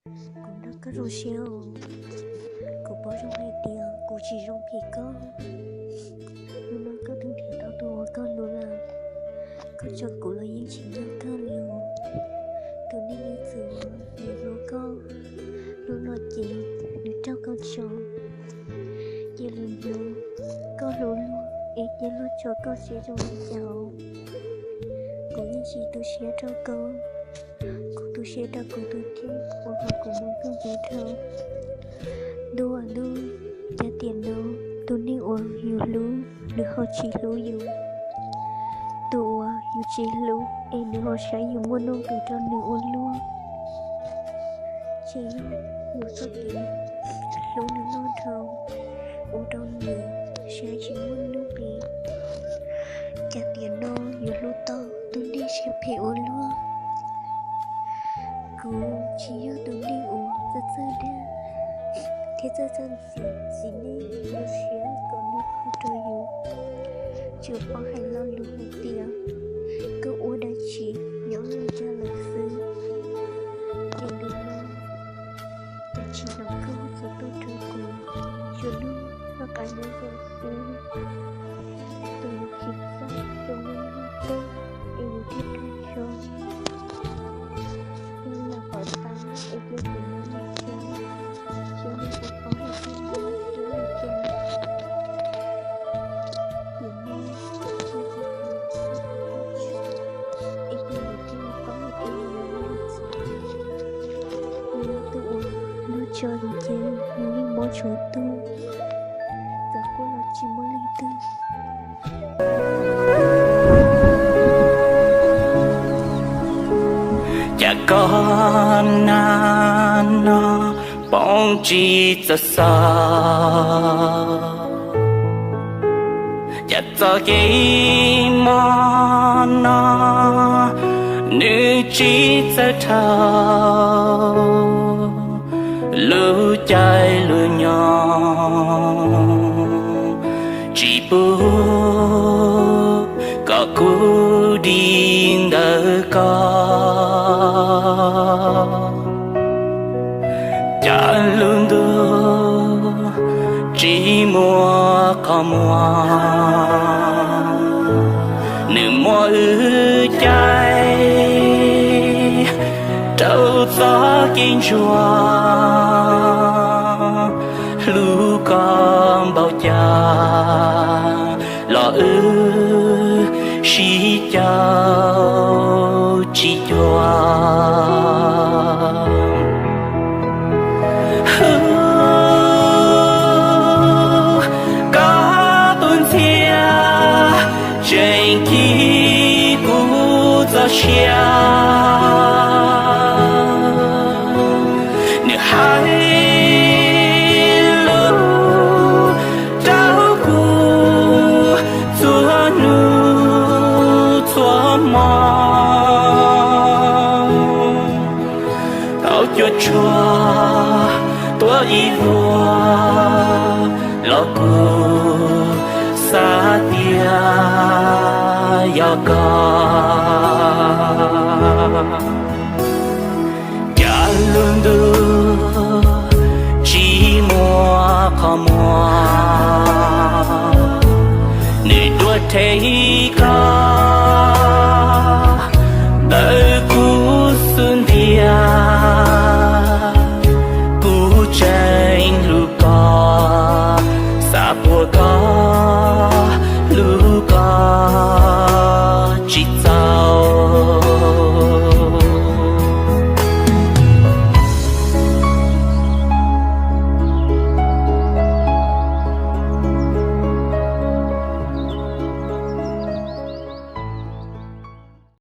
Kuv nrog koj zoo siab os. Kuv paub zoo hais tias kuv tsis zoo phem koj. Hnub no koj twb nrhiav tau tus uas koj hlub lawm. Koj tso kuv los yeej tsis nco koj li os. Tus neeg ib txwm uas nws hlub koj, hnub no ces nws raug koj tso, ces lwm hnub koj hlub luag es cia luag tso koj siab zoo li cas. Kuv yeej tsis tu siab rau koj, kuv tu siab rau kuv tus kheej uas ua kuv mus kawg nkaus dhau. Ntuj aw ntuj, cas tiam no tus neeg uas yus hlub nws ho tsis hlub yus, tus uas yus tsis hlub es nws ho saib yus muaj nuj nqis rau nws ua luaj. Tsis yog yus txoj kev hlub nws loj dhau ua rau nws saib tsis muaj nuj nqis. Cas tiam no yus hlub tau tus neeg siab phem ua luaj. Kuv tsis yog tus neeg uas txawj txawj dag thiab txawj txawj ntxim txiv neej zoo siab kom nws qhov rau yus. Tsuas paub hais lo lus hais tias koj ua dab tsi nyob li cas lawm xwb. Ces tus no, cas tsis hnov koj txog tuaj rau kuv, tsuas hnov koj qab nyob zoo xwb. Tus yus chim txog rau lub ntuj teb es yus thiaj tuaj tso. Yus lam pom tau es cia kuv nyob li cas, tsis muaj kuv paub hais tias yus nyob li cas. Yus nyob li cas, es cia yus thiaj li paub hais tias yus nyob li cas. Yus yog tus uas luag tso yus ces yus yeej mob tsuav tuag, txawm quaj los tsis muaj leej twg. Cas koj nag no poob tsis txawj xaus, cas txoj kev mob no nws tsis txawj dhau lub caij lub nyoog, tsis pub kom kuv dim ntawm koj. Cas lub ntuj tsis muaj qhov muag, nws muab wb caij rau txoj kev ntsuag. Hlub koj npaum cas los wb sib caum tsis cuag. Koj tus ntxhias tseem khi kuv txoj sia, nws hais lus rau kuv txhua hnub txhua hmo. Tau cuaj tshuam tuaj ib vuag los kuv xav tias yog koj. Cas lub ntuj tsis muaj qhov muag, nws dua rhe koj